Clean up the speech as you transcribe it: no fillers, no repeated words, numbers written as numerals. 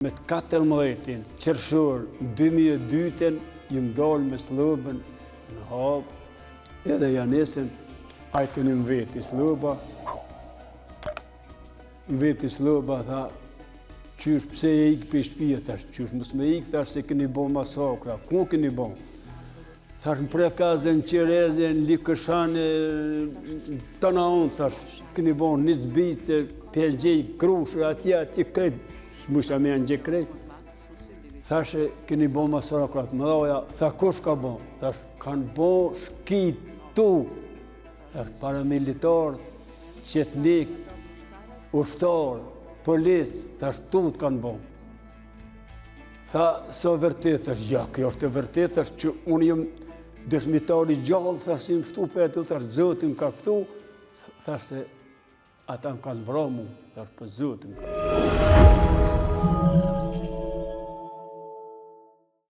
Me të 14-in, qershor, 2002-ën, jam dalë me Sllobën në Hagë, edhe ja nisën, ajtë në veti Slloba, në veti Slloba, tha, qysh pse e ikë prej shpije, thash, qysh mos me ikë, thash, se keni bo masakra, ku keni bo? Thash, në Prekaz, në Qereze, në Likëshan, në tana unë, thash, keni bo një zbice, pjengjej, krushë, atje, atje, krejt, s'mujsha me janë gjë krejt. Thash, keni bo masakra të mëdhaja, tha, kush ka bo? Thash, kanë bo shkit tu, thash, paramilitar, çetnik, ushtar, polic, thash, tu të kanë bo. Tha, s'o vërtet, thash, ja, kjo është e vërtet, thash, që unë jam dëshmitar i gjallë, thash, si më shtu për e të, thash, Zoti më ka ftu, thash se Ata më kanë vra mu, thash për Zotin më kanë.